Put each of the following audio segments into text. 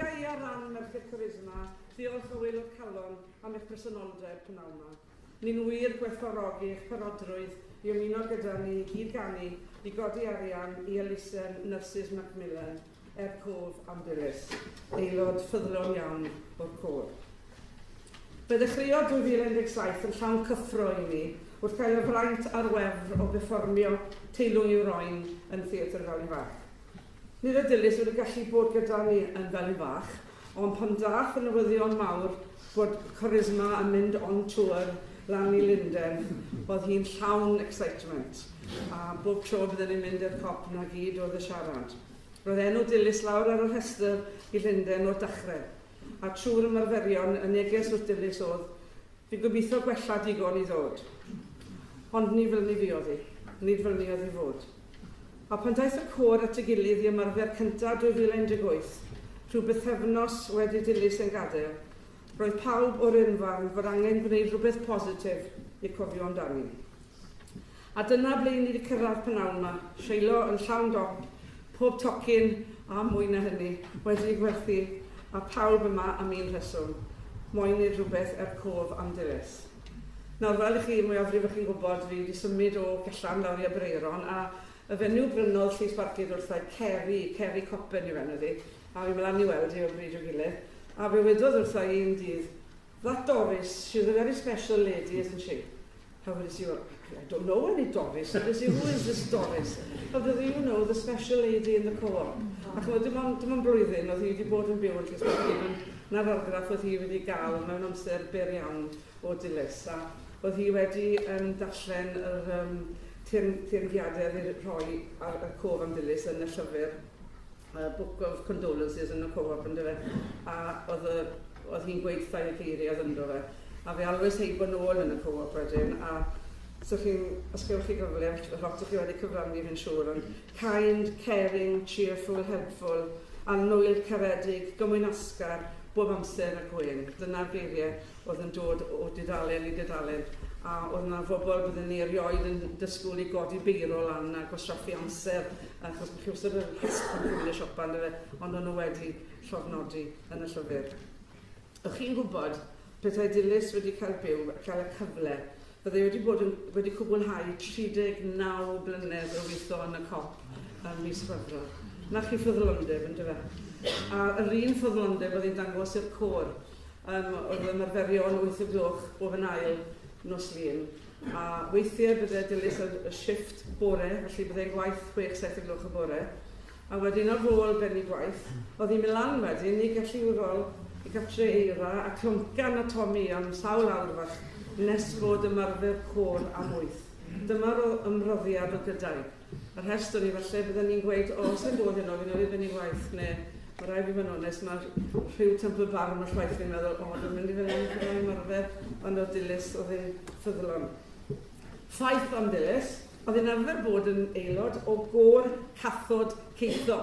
Ga i ar ran Merched Corisma ddiolch o waelod calon am eich presenoldeb p'nawn 'ma. Ni'n wir gwerthfawrogi eich parodrwydd i ymuno gyda ni i gyd-ganu i godi arian i elusen Nyrsys Macmillan er cof am Dilys, aelod ffyddlon iawn o'r côr. Fe ddechreuodd 2017 yn llawn cyffro i mi wrth gael y fraint a'r wefr o berfformio Teilwng i'w Roen yn Theatr Felin Fach. Nid oedd Dilys wedi gallu bod gyda ni yn Felin Fach, ond pan daeth y newyddion mawr bod Corisma yn mynd on tour lan i Lunden, oedd hi'n llawn excitement, a bob tro bydden ni'n mynd i'r Kop 'na gyd oedd y siarad. Roedd enw Dilys lawr ar y rhestr i Lunden o'r dechrau. A trwy'r ymarferion, y neges wrth Dilys oedd, Fi'n gobeithio gwella digon i ddod. Ond ni fel 'ny fuodd hi. Nid fel 'ny oedd hi fod. A pan daeth y côr at ei gilydd i ymarfer cyntaf 2018, rhyw bythefnos wedi Dilys ein gadael, roedd pawb o'r un farn fod angen gwneud rhywbeth positif i cofio amdani. A dyna ble 'y ni 'di cyrraedd p'nawn 'ma, Shiloh yn llawn dop, pob tocyn, a mwy na hynny, wedi eu gwerthu, a phawb yma am un rheswm, moyn neud rhywbeth er cof am Dilys. Nawr, fel 'ych chi, mwyafrif o chi'n gwybod, fi 'di symud o Gellan lawr i Aberaeron, a y fenyw brynodd Llys Barcud wrtha i, Ceri, Ceri Coppen yw enw ddi, a fi'n mynd lan i weld hi o bryd i'w gilydd, a fe wedodd wrtha i un dydd, That Doris, she's a very special lady, isn't she? How is you? I don't know any Doris. So they say, who is this Doris? How do you know the special lady in the co-op? A chymod, dim ond, dim ond blwyddyn oedd hi wedi bod yn byw yn Llys Barclay, na'r argraff oedd hi wedi gael mewn amser byr iawn o Dilys. A oedd hi wedi darllen yr teyrngiadau oedd wedi rhoi ar y cof am Dilys yn y llyfr Book of Condolences yn y co-op yndyfe, a oedd y, oedd hi'n gweud wrtha i y geiriau oedd ynddo fe. A fe alwes heibo nôl yn y co-op wedyn, a so chi'n, os gewch chi gyfle, lot o chi wedi cyfrannu fi'n siŵr, ond kind, caring, cheerful, helpful, annwyl, caredig, gymwynasgar, bob amser a gwên. Dyna'r geiriau oedd yn dod o dudalen i dudalen, a oedd 'na fobl bydden ni erioed yn dysgwyl i godi beiro lan a gwastraffu amser, achos chi wastad yn rhesg pan chi'n mynd i siopa, yndyfe, ond o'n nhw wedi llofnodi yn y llyfr. O'ch chi'n gwybod, petai Dilys wedi cael byw a cael y cyfle, byddai wedi bod yn, wedi cwblhau 39 blynedd o weithio yn y cop ym mis Chwefror. 'Na chi ffyddlondeb, yndyfe? A yr un ffyddlondeb oedd hi'n dangos i'r côr. Yym, oedd ymarferion 8 o gloch bob yn ail nos Lun, a weithiau bydde Dilys ar y shifft bore, felly byddai'n gwaith 6, 7 o gloch y bore, a wedyn ar ôl bennu gwaith, oedd hi'n mynd lan wedyn i Gelliwrol i gatre Eira a cloncan a Tommy am sawl awr fach nes bod ymarfer côr am wyth. Dyma'r ymroddiad oedd gyda'i. Y rhest o'n i falle bydden ni'n gweud, o, sai'n gwybod heno, fi newydd fynd i gwaith, neu mae rhaid fi fod yn onest, mae rhyw Temple Bar yn chwaith fi'n meddwl, o, dwi'n mynd i fynd yn cyfrol ymarfer, ond oedd Dilys, oedd hi'n ffyddlon. Ffaith am Dilys, oedd hi'n arfer bod yn aelod o gôr cathod Ceitho.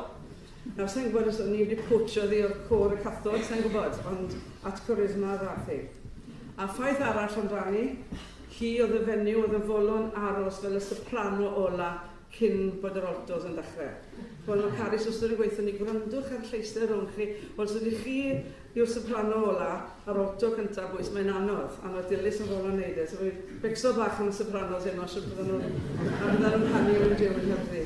Nawr, sai'n gwybod os o'n ni wedi poachio ddi o'r côr y cathod, sai'n gwybod, ond at Corisma ddath hi. A ffaith arall amdani, Hi oedd y fenyw oedd yn fodlon aros fel y soprano ola cyn bod yr altos yn dechrau. Wel, mae Carys wastad yn gweithio ni, gwrandwch ar lleisiau rhwng chi. Wel, os ydych chi yw'r soprano ola a'r alto cyntaf bwys, mae'n anodd. A mae Dilys yn fodlon neud e. So fi'n becso bach am y sopranos heno, siwr bydden nhw'n, a bydden nhw'n canu mewn diwn hebddi.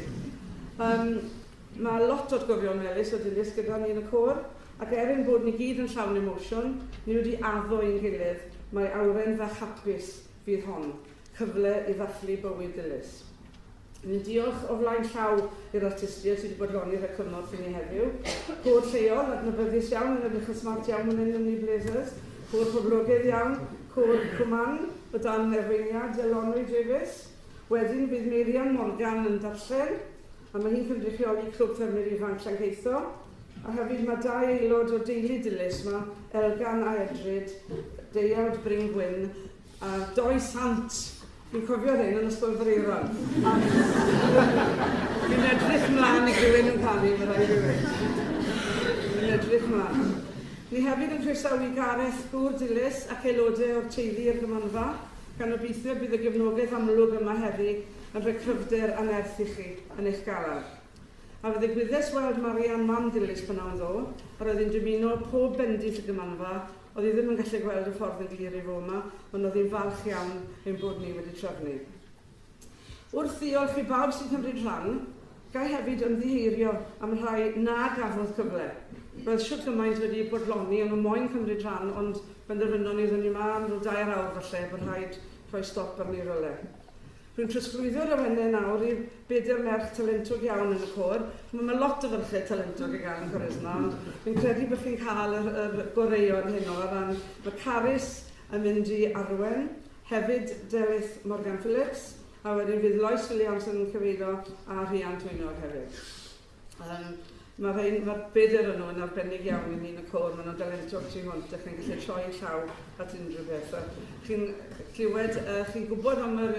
Mae lot o atgofion melys o Dilys gyda ni yn y côr, ac er ein bod ni gyd yn llawn emosiwn, ni wedi addo i'n gilydd mai awren fach hapus fydd hon, cyfle i ddathlu bywyd Dilys. Ni'n diolch o flaen llaw i'r artistiaid sydd wedi bodloni rhoi cymorth i ni heddiw. Côr lleol, adnabyddus iawn, yn edrych yn smart iawn fan hyn yn eu blazers. Côr poblogaidd iawn, Côr Cwmann, o dan arweiniad Elonwy Davies. Wedyn bydd Meirian Morgan yn darllen. A mae hi'n cynrychioli Clwb Ffermwyr Ifanc Llangeitho. A hefyd mae dau aelod o deulu Dilys 'ma, Elgan a Edryd, deuawd Bryn Gwyn, a doi sant! Fi'n cofio rhein yn Ysgol Brynaeron. A fi'n edrych mlaen i glywed nhw'n canu, mae rhaid i fi weud. Fi'n edrych mlaen. Ni hefyd yn croesawu Gareth, gŵr Dilys, ac aelodau o'r teulu i'r Gymanfa, gan obeithio bydd y gefnogaeth amlwg yma heddi yn rhoi cryfder a nerth i chi yn eich galar. A fe ddigwyddes weld Marian mam Dilys p'nawn ddo, yr oedd hi'n dymuno pob bendith y Gymanfa, oedd hi ddim yn gallu gweld y ffordd yn glir i fo yma, ond oedd hi'n falch iawn ein bod ni wedi trefnu. Wrth ddiolch i bawb sy'n cymryd rhan, ga i hefyd ymddiheurio am y rhai na gafodd cyfle. Roedd shwt gymaint wedi bodloni, o'n nhw moyn cymryd rhan, ond benderfynon ni, oeddwn ni 'ma am ryw dair awr falle, bod rhaid rhoi stop arni rywle. Rwy'n trosglwyddo'r awenau nawr i bedair merch talentog iawn yn y côr. Chimod, mae lot o ferched talentog i gael yn Charisma, ond fi'n credu bod chi'n cael yr, yr goreuon heno o ran mae Carys yn mynd i arwen, hefyd Delyth Morgan Phillips, a wedyn fydd Lois Williams yn cyfeilio a Rhian Twynog hefyd. Um, mae rhain, mae'r bedair yn nhw yn arbennig iawn i ni yn y côr, maen nhw'n dalentog tu hwnt, a chi'n gallu troi llaw at unrhyw beth. A chi'n clywed, chi'n gwybod am yr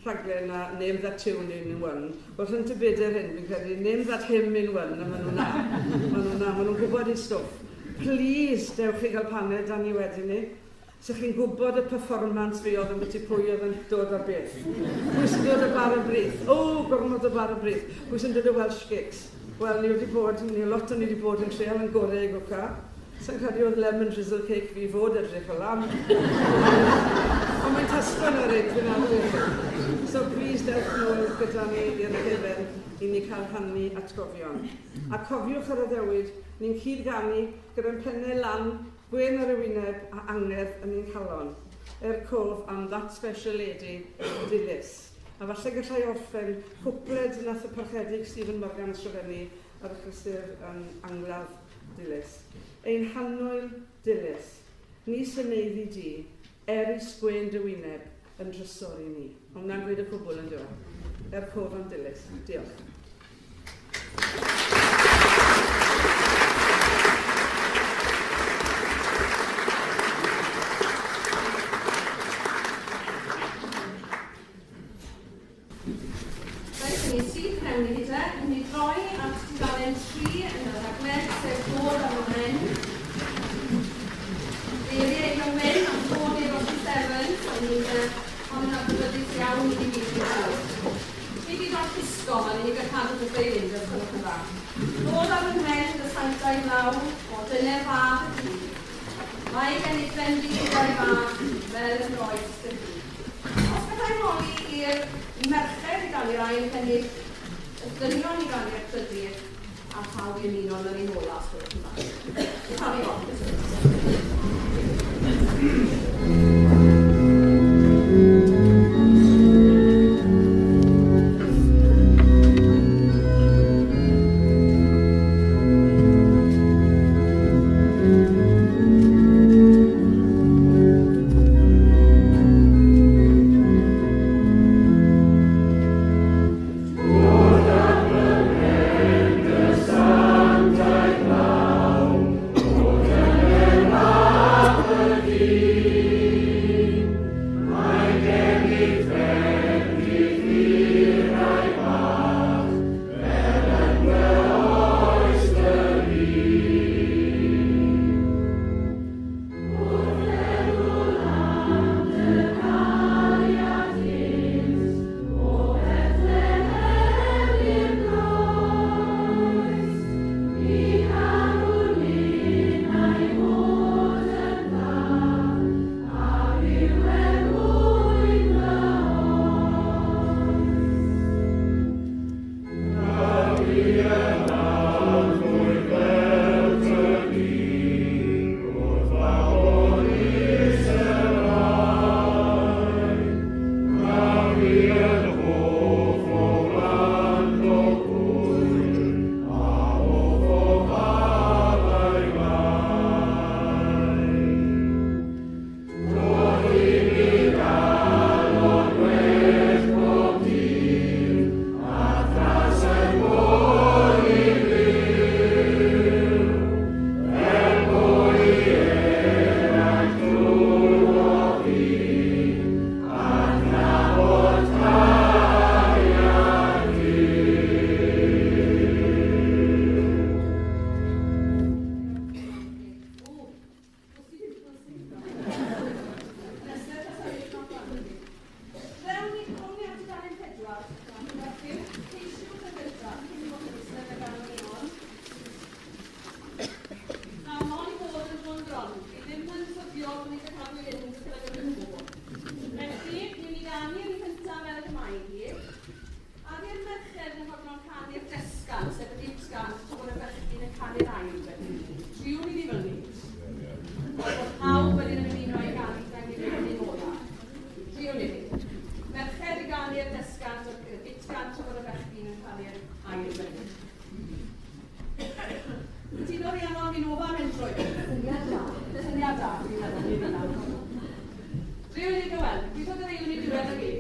rhaglen na Name That Tune in One. Wel, rhynt y bedair hyn, fi'n credu, Name That Hymn in One, a maen nhw'n na. Maen nhw'n na, maen nhw'n gwybod eu stwff. Please, dewch i gael paned da ni wedyn ni. So chi'n gwybod y performance fi oedd ambiti pwy oedd yn dod ar beth. Pwy sy'n dod â bara brith? O, gormod o bara brith. Pwy sy'n dod â Welsh cakes? Wel, ni wedi bod, ni lot o'n ni wedi bod yn treial yn gorau i gwca. Sa'n credu oedd lemon drizzle cake fi fod edrych fel am. Ond mae'n tasgo yn reit, fi'n meddwl i chi. So please dewch nôl gyda ni i'r cefen i ni cael rhannu atgofion. A cofiwch yr addewid, ni'n cyd-ganu gyda'n pennau lan Gwên ar y wyneb a angerdd yn ein calon, er cof am that special lady, Dilys. A falle gallai orffen cwpled nath y Parchedig Stephen Morgan ysgrifennu ar achlysur um, angladd Dilys. Ein hannwyl Dilys, ni sy'n eiddi di, erys gwên dy wyneb yn drysor i ni. Mae hwnna'n gweud y cwbl yn dyw e? Er cof am Dilys. Diolch. Reit, ni syth mewn i gyda. Ni'n mynd i droi at tudalen 3 yn y rhaglen, sef dod ar y men. Geiriau Eifion Wyn am Tony Rossi Evans, o'n i'n ond yn adnabyddus iawn i ni gyd yn siŵr. Ni gyd o'r disgo, mae'n unig a chadw dy feilyn, os gwelwch yn dda. Dod ar fy mhen dy sanctaidd law, o dyner fach y dydd. Mae gennyt fendithiau bach fel yn roes dy hun. Os gallai holi i'r merched i ganu'r ail pennill, y dynion i ganu'r trydydd, a phawb i ymuno yn yr un ola, os gwelwch yn dda. Carry on. yna. Dwi wedi Owen, dwi'n dod yr eilwn i diwedd ag i.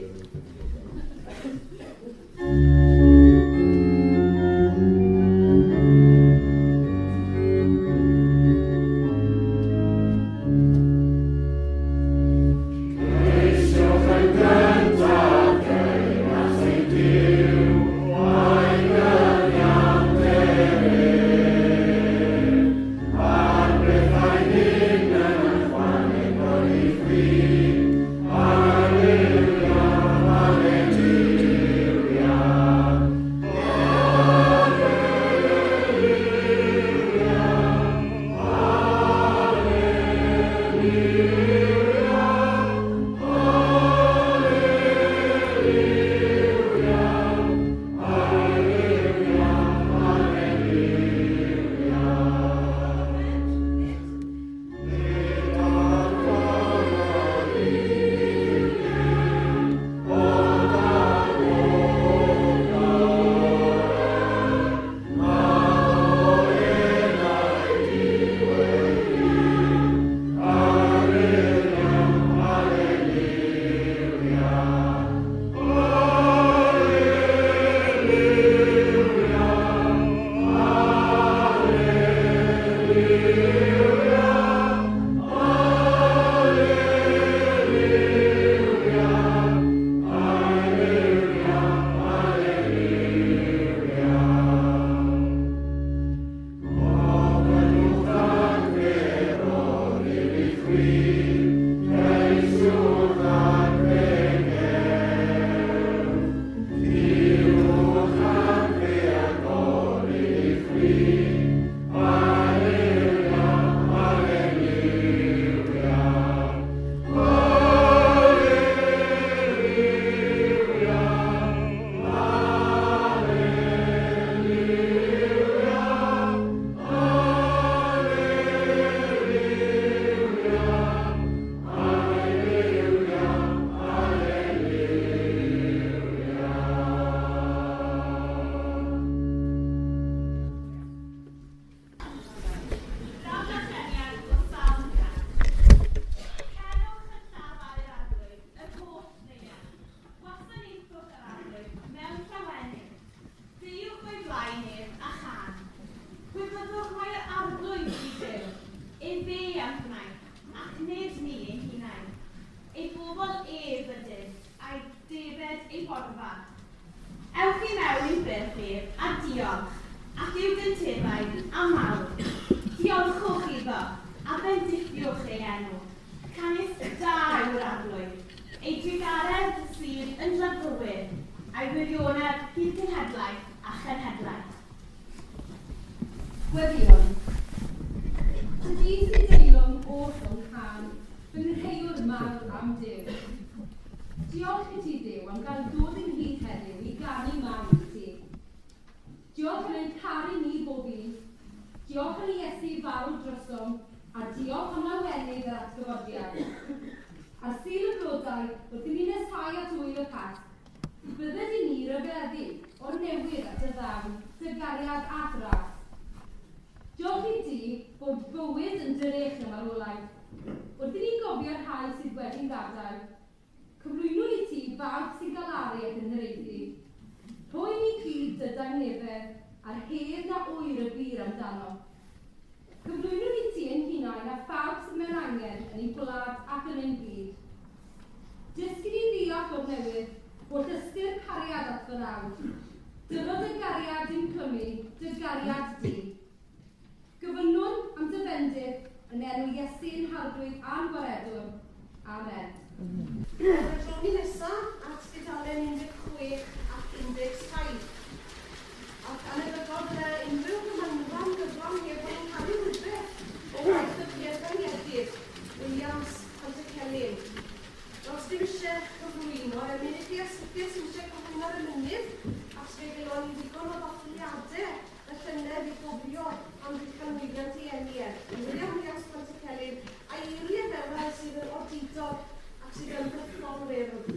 Sydd yn bythol wyrdd.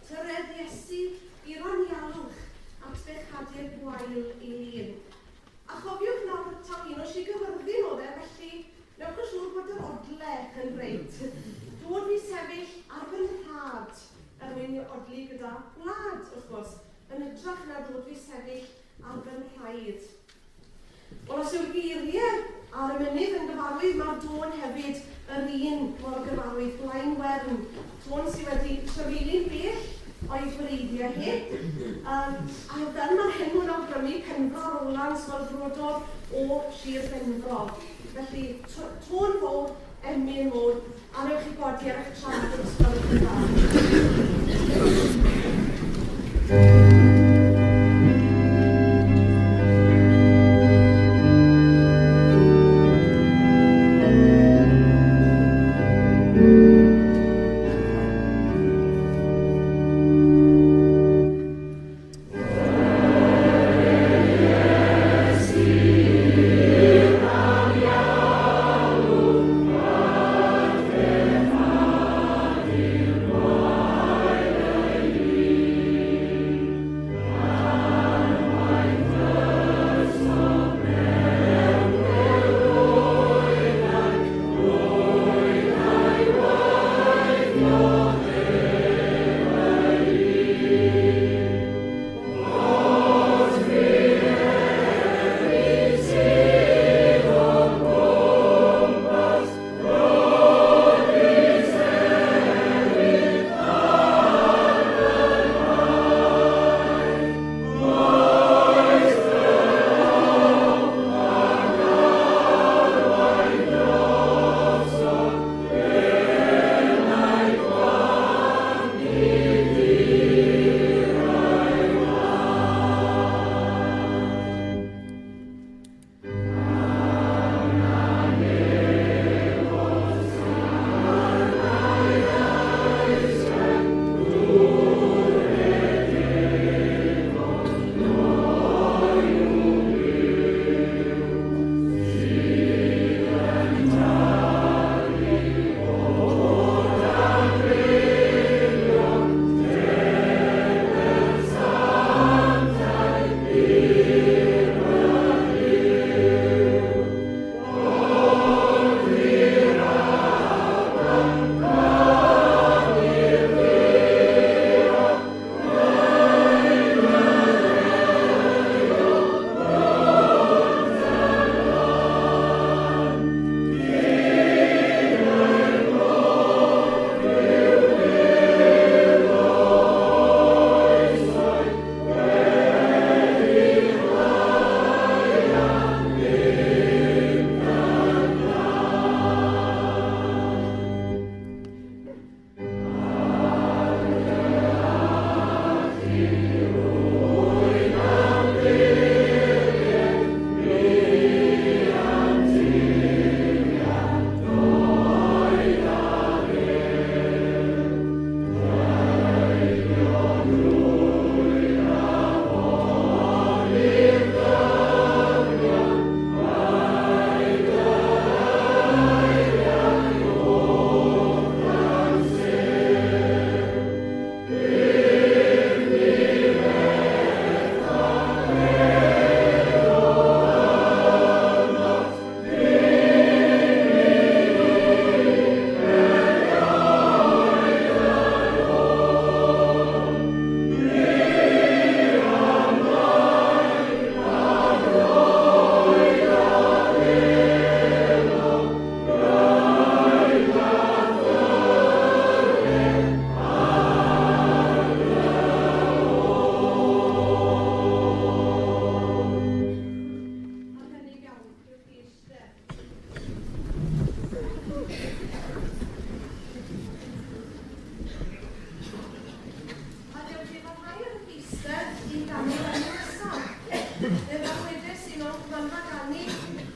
Tyredd Iesu i'r anialwch at odle yn reit. Dod fi sefyll ar fy nhrad er mwyn i odli gyda gwlad, wrth gwrs, yn hytrach na dod fi sefyll ar fy nhraed. Wel, os yw'r geiriau a'r emynydd yn gyfarwydd, mae'r dôn hefyd yr un mor gyfarwydd, Blaen Wern, tôn sydd wedi trafeili'n bell o'i gwreiddiau hi. A fel mae'r henw'n awgrymu, Penfro Rowlands fel brodor o Sir Benfro. Felly, tôn fawr, emyn mawr, a wnewch chi godi ar eich traed os gwelwch yn dda. Arbennig iawn, diolch i eistedd. A dewch i parhau ar y eistedd i ganu'r enw nesaf. Fe ddarlledes un o'n cymanfa ganu ym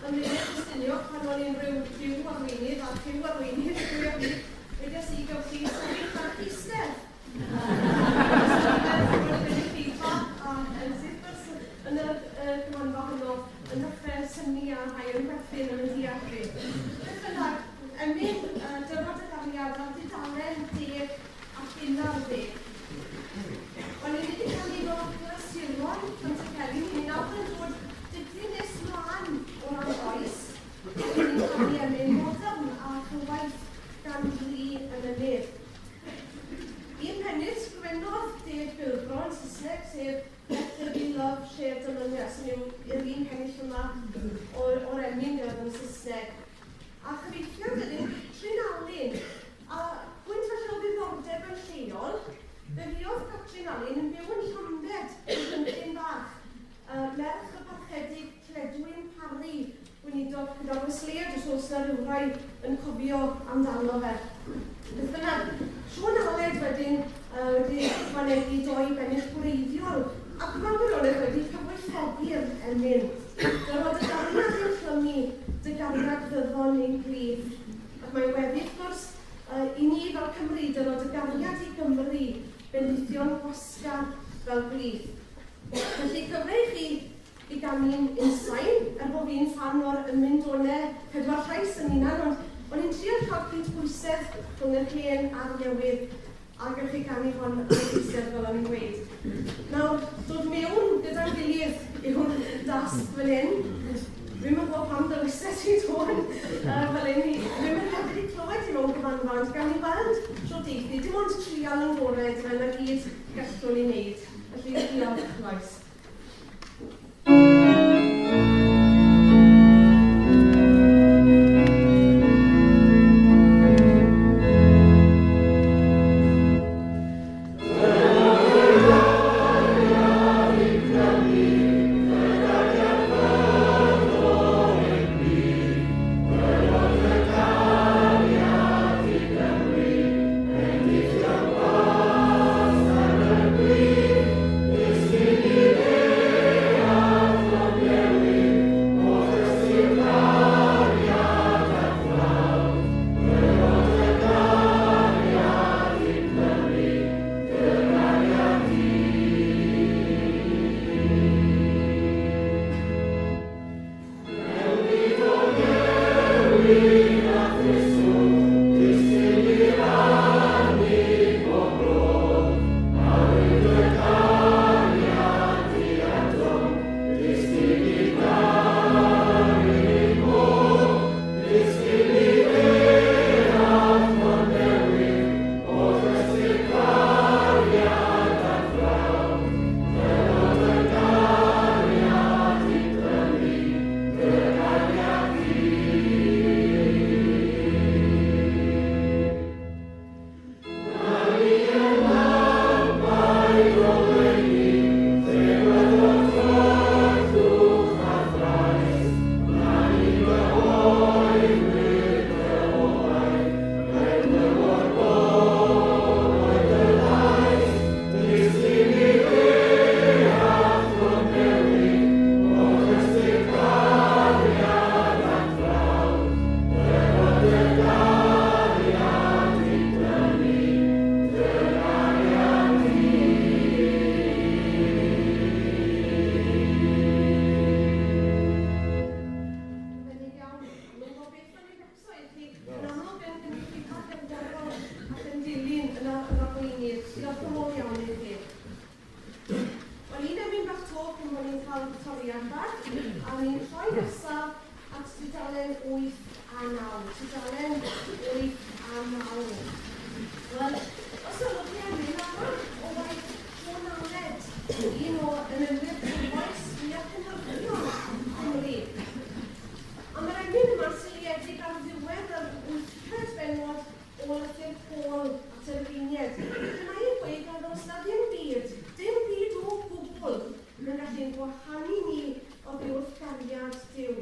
Mlaenau Ffestiniog pan o'n i'n rhyw fyw arweinydd a rhyw arweinydd y dwy o hyd. Wedes i, gewch chi sefyll ar eich eistedd. Yn y gymanfa honno yn dechrau synnu a rhai yn chwerthin yn y deall fi. Beth bynnag, emyn dyfod y gariad ar dudalen 14. Wel, ni wedi cael un o'r clasuron Pantycelyn, ni nawr yn dod dipyn nes mlaen o ran oes. Ni'n cael emyn modern a chywain. yn cofio amdano fe. Beth bynnag, Siôn Aled wedyn wedi ychwanegu doi bennill gwreiddiol ac mewn gwirionedd wedi cyfoethogi'r emyn. Dyma dy gariad yn clymu, dy gariad fyddon ein plith. Ac mae'n weddi, wrth gwrs, i ni fel Cymry, dyro dy gariad i Gymru, bendithion gwasgar fel gwlith. Felly cyfle i chi i ganu'n unsain, er bod fi'n ffan o'r emyn done pedwar llais yn hunan, ond o'n i'n trio cael cydbwysedd rhwng yr hen a'r newydd, a gewch chi ganu hon ar y eistedd fel o'n i'n gweud. Nawr, dod mewn gyda'n gilydd yw'r dasg fan hyn. Dwi'm yn gwybod pam ddewises i dôn fel hyn. Dwi'm yn hefyd i clywed i mewn cyfanfa, ond gawn ni weld tro deithi. Dim ond trial yn gorau, dyna 'na gyd gallwn ni wneud. Felly, diolch, Lois. Arbennig iawn. Dwi'm yn gwybod beth o'n i'n becso i chi. Yn amlwg yn gynulleidfa gerddorol ac yn dilyn yn yr arweinydd. Diolch yn fawr iawn i chi. O'n i'n emyn bach to pan o'n i'n cael toriad bach, a o'n i'n troi nesaf at tudalen 8 a 9. Tudalen 8 a 9. Wel, os ylwch chi emyn arall o waith Siôn Aled, un o emynwyr cyfoes mwyaf cynhyrchiol Cymru. A mae'r emyn yma'n seiliedig ar ddiwedd yr wythfed bennod o lythyr Paul at yr Rhufeiniaid, lle mae e'n gweud nad oes 'na ddim byd, dim byd o gwbl, yn gallu'n gwahanu ni oddi wrth gariad Duw.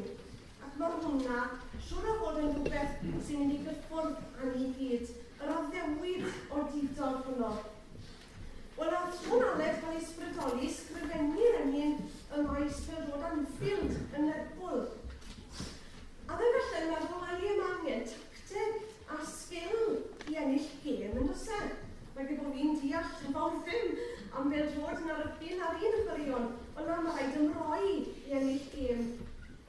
Ac mae hwnna, siŵr o fod yn rhywbeth sy'n mynd i gyffwrdd â ni gyd, yr addewid odidog hwnnw. Wel, nath Siôn Aled gael ei ysbrydoli i sgrifennu'r emyn ym maes pêl-droed Anfield yn Lerpwl. A fe felly'n meddwl mai e ma' angen tacteg a sgil i ennill gêm yn does e? Mae gen bo' fi'n deall yn fawr ddim am bêl-droed na rygbi na'r un chwaraeon, ond na, ma' rhaid ymroi i ennill gêm.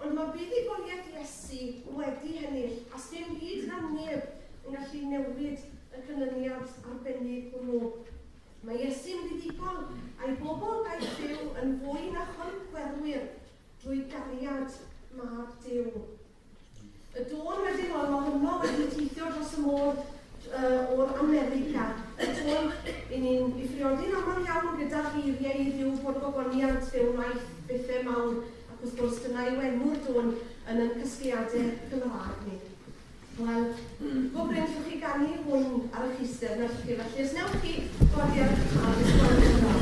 Ond ma' buddugoliaeth Iesu wedi hennill, a sdim byd na neb yn gallu newid y canlyniad arbennig hwnnw. Mae Iesu'n fuddugol, a'i bobl gaiff fyw yn fwy na choncwerwyr drwy gariad Mab Duw. Y dôn wedyn, wel mae honno wedi teithio dros y môr o'r America. Y dôn, i ni'n ei phriodi'n aml iawn gyda geiriau i Dduw bod gogoniant fe wnaeth bethau mawr, ac wrth gwrs dyna yw enw'r dôn yn ein casgliadau Cymraeg ni. Wel, go brin llwch chi ganu hwn ar eich eistedd, na llwch chi? Felly, os newch chi godi ar eich llaw, os gwelwch yn dda.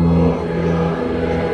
Oh,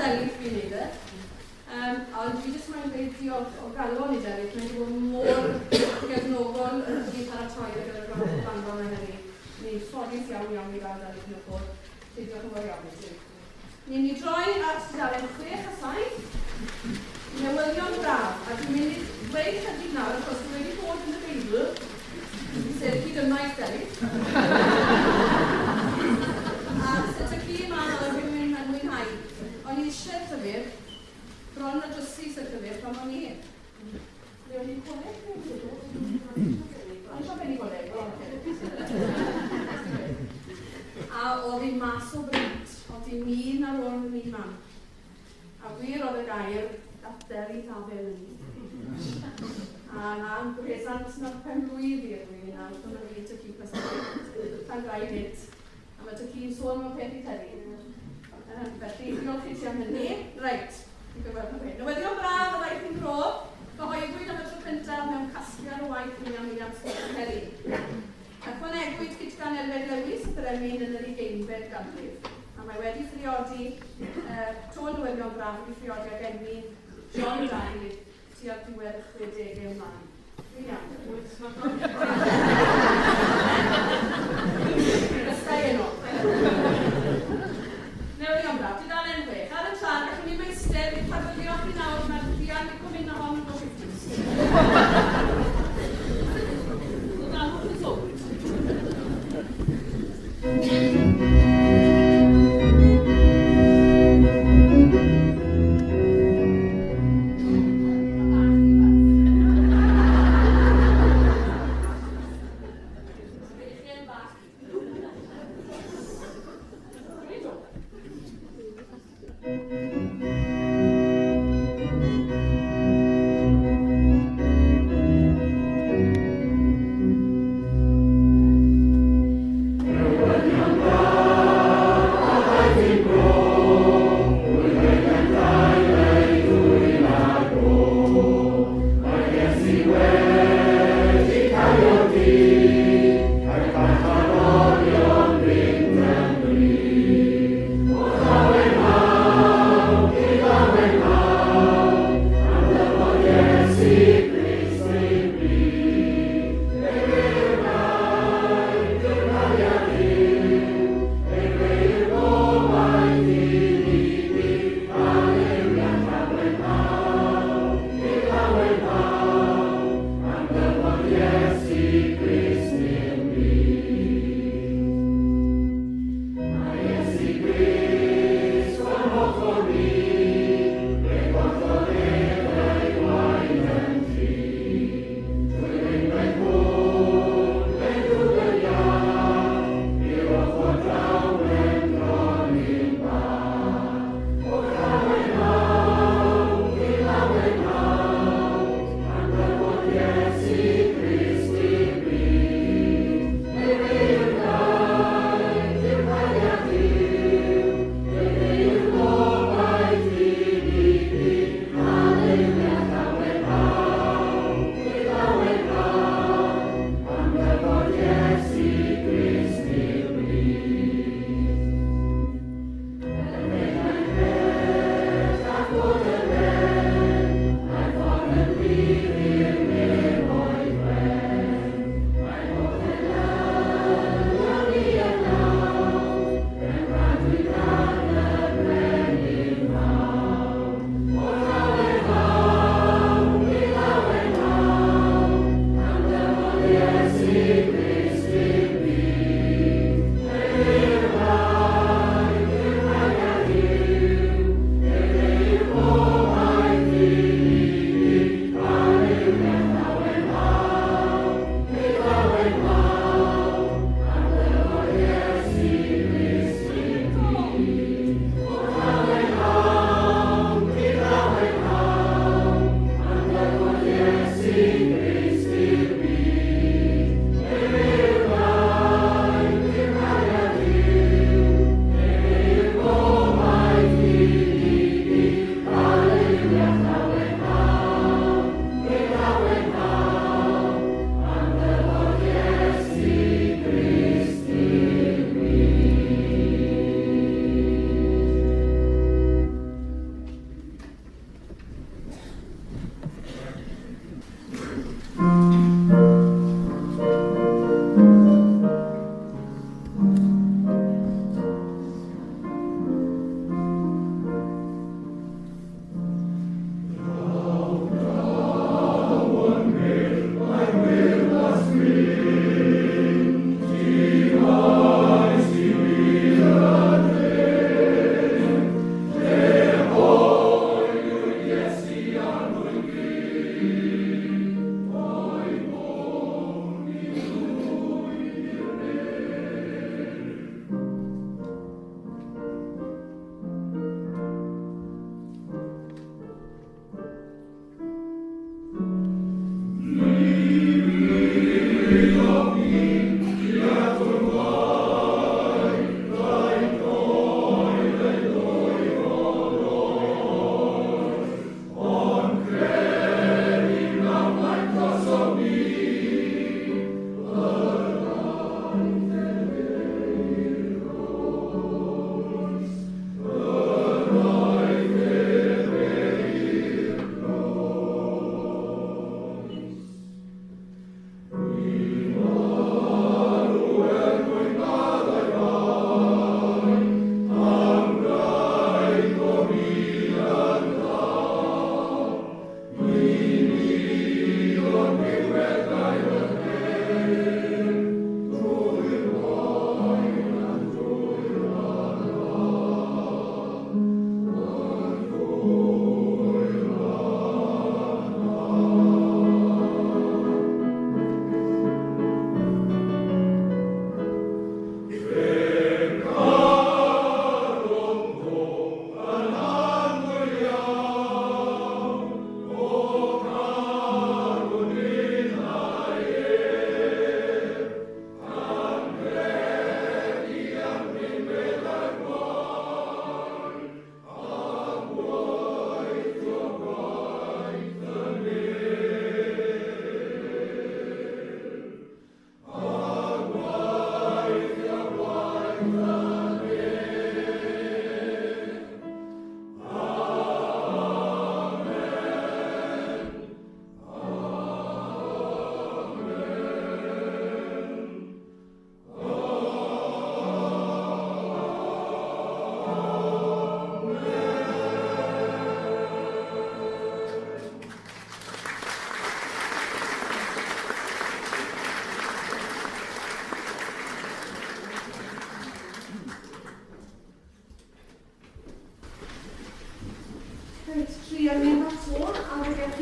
Delyth fi'n neud e. Ond fi jyst moyn gweud diolch o galon i Delyth, mae wedi bod mor gefnogol wrth i ni paratoi ar gyfer y gwrando yma heddi. Ni'n ffodus iawn iawn i gael Delyth yn y côr. Felly diolch yn fawr iawn i ti. Ni'n mynd i droi at tudalen 6 a 7. Newyddion braf, a dwi'n mynd i ddweud chydig nawr achos dwi wedi bod yn y Beibl, sef cydymaith Delyth. A sut y ci yma oedd rhywun yn mwynhau. O'n i eisiau'r llyfr, bron a drysu y llyfr pan o'n i. Le o'n i'n coleg? O'n i'n ben i goleg, o, A oedd hi mas o brint, oedd hi'n un ar ôl yn un man. A wir oedd y gair, dateri tafel yn. A na'n bresant na'r pen blwydd i ydw i nawr, pan oedd hi ty Pan rai gynt. A mae dy ci'n sôn am y peth i Terry. Felly, diolch i ti am hynny. Reit, fi'n gwybod pa hyn. Newyddion braf o ddaeth i'n bro. Gyhoeddwyd am y tro cyntaf mewn casgliad o waith William Williams Scott Terry. Ychwanegwyd cytgan Elfed Lewis at yr emyn yn yr ugeinfed ganrif. A mae wedi phriodi, to newyddion braf wedi phriodi ag emyn John Dafydd tua diwedd y 60au ymlaen. Dwi'n iawn. Dysgai enw. Newyddion braf, tudalen 6. Ar y tân, gallwn ni meistr i'r rhagwylio chi nawr mae'r rhian wedi cwmyn ohon o shifters. So galwch yn sownd.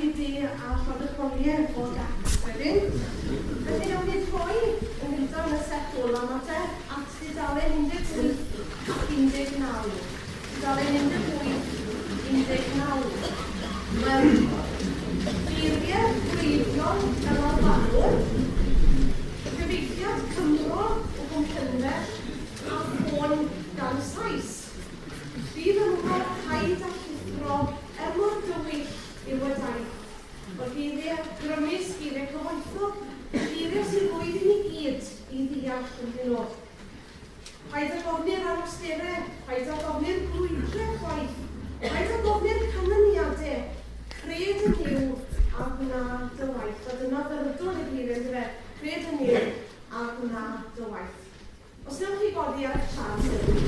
chi de a llond y coliau o gac wedyn. Felly nawn ni droi yn gyntaf yn y set ola 'ma te at dudalen 18 ac 19. Tudalen 18, 19. Wel, geiriau gwreiddiol yr Albanwr, cyfieithiad Cymro o Gwmllynfell a ffôn gan Sais. Bydd yn wrol paid â llithro er mor dywyll yw y daith. Wel, geiriau grymus, geiriau cyfoethog, geiriau sy'n rwydd i ni gyd i ddeall ynddyn nhw. Paid ag ofni'r anawsterau, paid ag ofni'r brwydrau chwaith, paid ag ofni'r canlyniadau, cred yn Nuw a gwna dy waith. A dyna fyrdwn y geiriau, yndyfe? Cred yn Nuw a gwna dy waith. Os newch chi godi ar eich traed, diolch.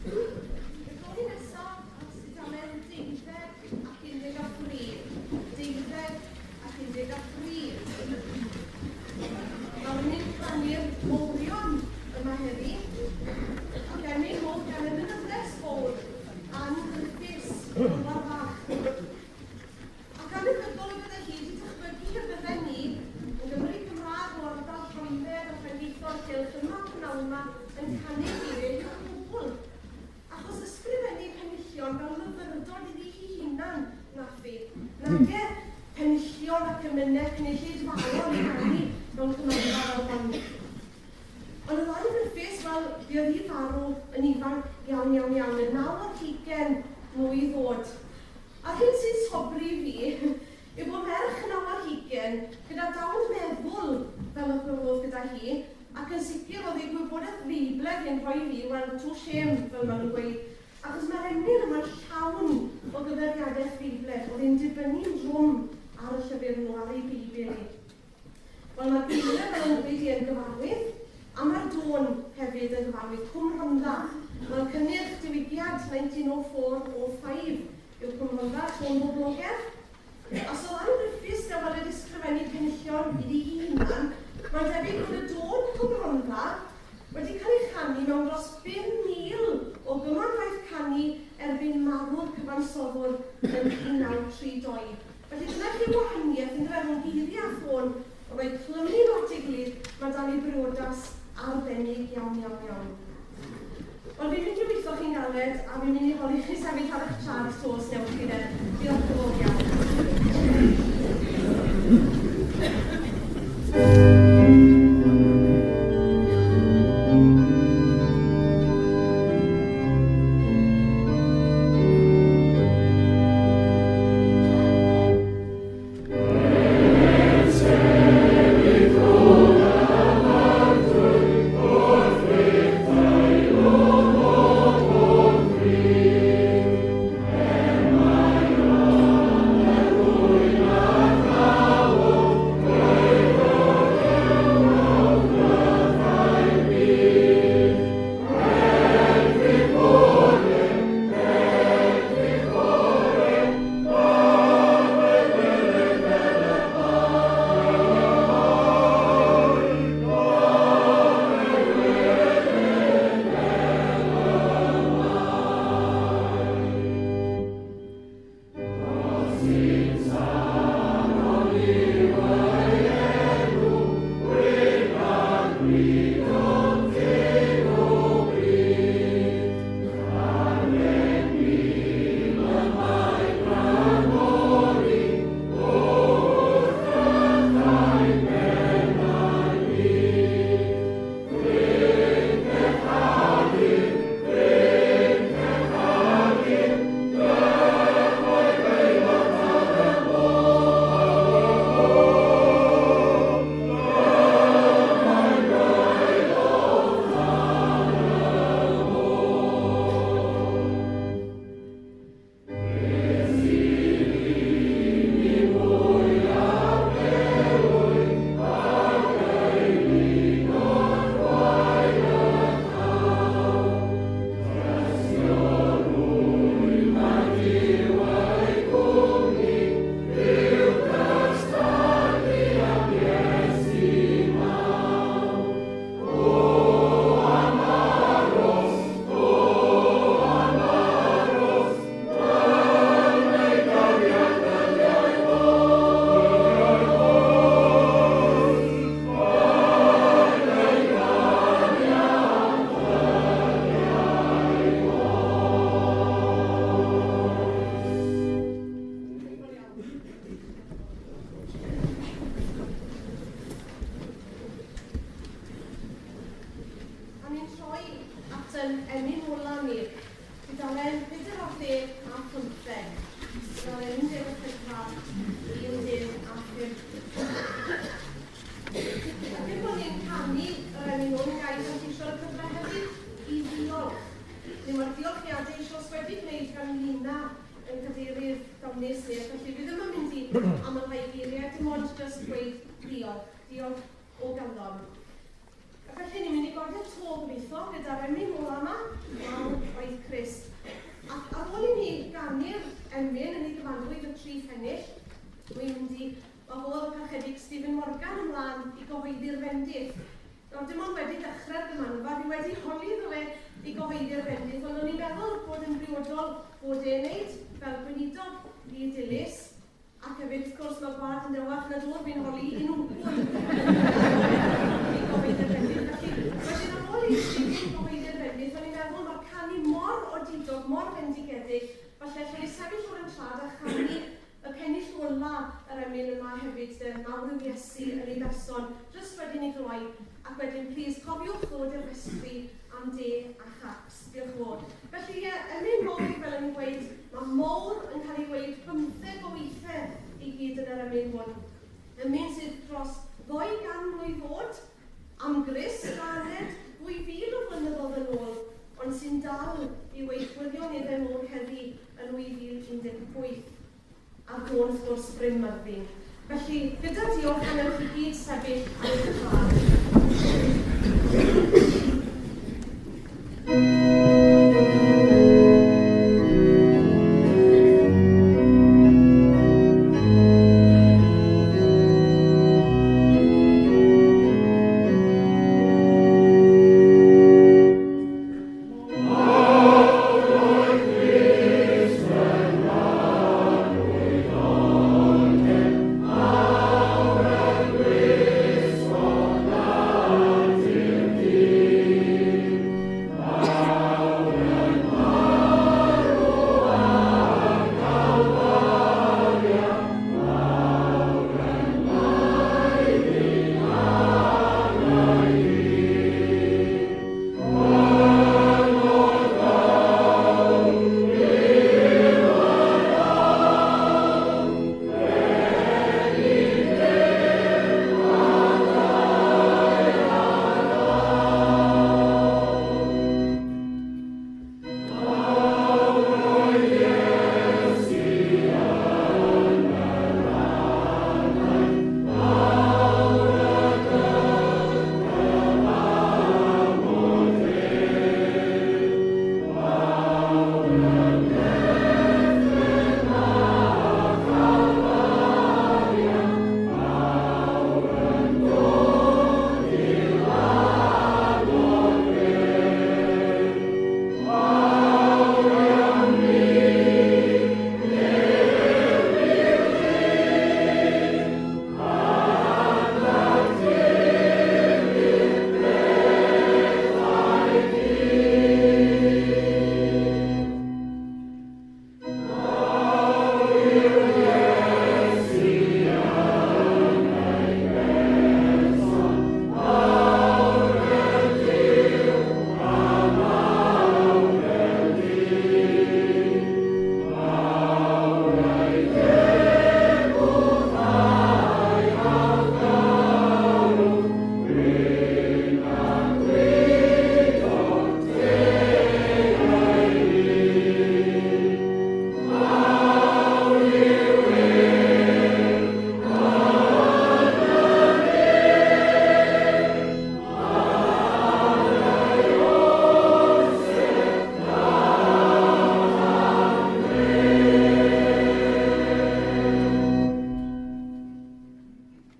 Y flwyddyn nesaf, ar tudalen deuddeg ac 13. Deuddeg ac 13. Nawr, ni'n canu'r mawrion yma heddi, ac emyn mowr gan y mynyddes fowr, Ann Griffiths, Cwmwr Fach. Ac anhebygol y bydde hi wedi dychmygu y bydden ni, yn Gymry Cymraeg o ardal Lloegr a Llangeitho'r cylch yma pnawn 'ma, yn canu geiriau hi o gwbl. Achos ysgrifennu penillion fel myfyrdod iddi hi hunan nath hi. Nage penillion ac emynau cynulleidfaol i ganu mewn cymanfa fel hon. Ond oedd Ann Griffiths, wel, fuodd hi farw yn ifanc iawn, iawn, iawn, yn naw ar hugain mlwydd oed. A'r hyn sy'n sobri fi yw bod merch naw ar hugain gyda dawn meddwl fel y roedd gyda hi, ac yn sicr oedd ei gwybodaeth Feiblaidd hi'n rhoi fi, wel, to shame, fel maen nhw'n gweud, achos mae'r emyn yma'n llawn o gyfeiriadaeth Feiblaidd, oedd hi'n dibynnu'n drwm ar y llyfr nhw, ar ei Beibl hi. Wel, mae'r geiriau fel yn dweud i yn gyfarwydd, a mae'r dôn hefyd yn gyfarwydd, Cwm Rhondda. Wel, cynnyrch diwygiad 1904-05 yw Cwm Rhondda, tôn boblogaidd. Os oedd Ann Griffiths gafodd wedi ysgrifennu penillion iddi hi hunan, mae'n debyg bod y dôn Cwm Rhondda wedi cael ei chanu mewn dros 5,000 o gymanfaeth canu erbyn marw'r cyfansoddwr yn 1932. Felly dyna chi'r gwahaniaeth yndyfe rhwng geiriau a ffôn, ond mae clymu nhw at ei gilydd, mae 'da ni briodas arbennig iawn iawn iawn. Wel fi'n mynd i weithio chi'n galed a fi'n mynd i holi chi sefyll ar eich traed 'to os newch chi de. Diolch yn fawr iawn. Tudalen 40 a 15. Tudalen 14, 15. Ac er bod ni'n canu yr emyn hwn, ga i fanteisio'r cyfle hefyd i ddiolch. Neu mae'r diolchiadau eisoes wedi gwneud gan Lina yn cadeirydd dawnus ni, ac felly fi ddim yn mynd i amlhau geiriau, dim ond jyst dweud diolch, diolch o galon. Ac felly ni'n mynd i godi'r to gobeithio gyda'r emyn ola yma, Mawr oedd Crist. Ac ar ôl i ni ganu'r emyn yn ei gyfanrwydd y tri phennill, dwi'n mynd i wahodd y Parchedig Stephen Morgan ymlaen i gyhoeddi'r fendith. Nawr, dim ond wedi dechrau'r gymanfa, fi wedi holi iddo fe i gyhoeddi'r fendith, ond o'n i'n meddwl bod yn briodol bod e'n neud fel gweinidog i Dilys, ac hefyd, wrth gwrs, mae gwlad yn dewach nad o'r fi'n holi un wncwn i gyhoeddi'r fendith. Felly, wedyn ar ôl i Stephen gyhoeddi'r fendith, o'n i'n meddwl mae'r canu mor odidog, mor fendigedig, falle allwn ni sefyll o'r yn trad a chanu Y pennill ola yr emyn yma hefyd de, mawr yw Iesu yn ei berson, jyst wedi ni gloi, ac wedyn plîs cofiwch ddod i'r festri am de a chacs. Diolch yn fawr. Felly ie, emyn mawr fel o'n i'n gweud, mae mawr yn cael ei weud bymtheg o weithiau i gyd yn yr emyn hwn. Emyn sydd dros ddou gan mlwydd oed, am Grist a aned 2000 o flynyddoedd yn ôl, ond sy'n dal i weud gwirioneddau mawr heddi yn 2018, a'r gôn wrth gwrs Bryn Myrddin. Felly, gyda diolch, a newch chi gyd sefyll ar eich traed.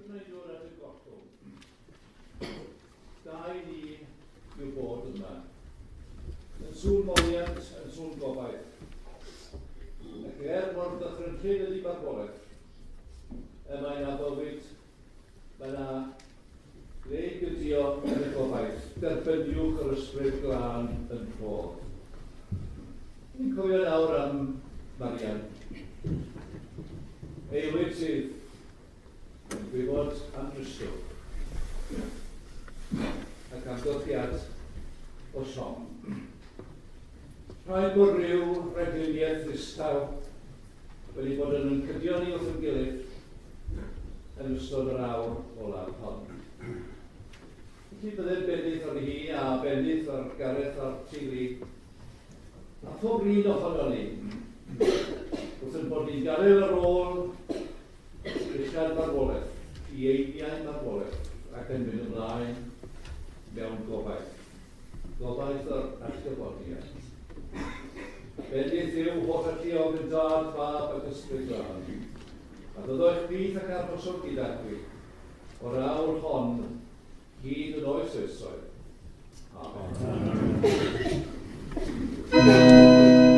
Dyma ni ddod at y gollwng. Da i ni yw bod yma. Yn sŵn moliant, yn sŵn gobaith. Ac er mor ddychrynllyd ydy marwolaeth, y mae yna fywyd, mae yna le i gydio yn y gobaith. Derbyniwch yr ysbryd glân yn rhodd. Ni'n cofio nawr am Marian. Aelwyd sydd yn gwybod am dristwch ac amgylchiad o siom. Rhaid bod rhyw rhagluniaeth ddistaw wedi bod yn yn cydio ni wrth yn gilydd yn ystod yr awr olaf hon. Felly byddai'r bendith arni hi a bendith ar Gareth a'r teulu a phob un ohono ni wrth yn bod ni'n gadael ar ôl Richard marwolaeth, i einiau marwolaeth ac yn mynd ymlaen mewn gobaith. Gobaith yr atgyfodiad. Bendith yw holl alluog yn Dad, Fab ac Ysbryd Glân. A fyddo eich plith ac arhoswch gyda chwi o'r awr hon hyd yn oes oesoedd. Amen. Amen.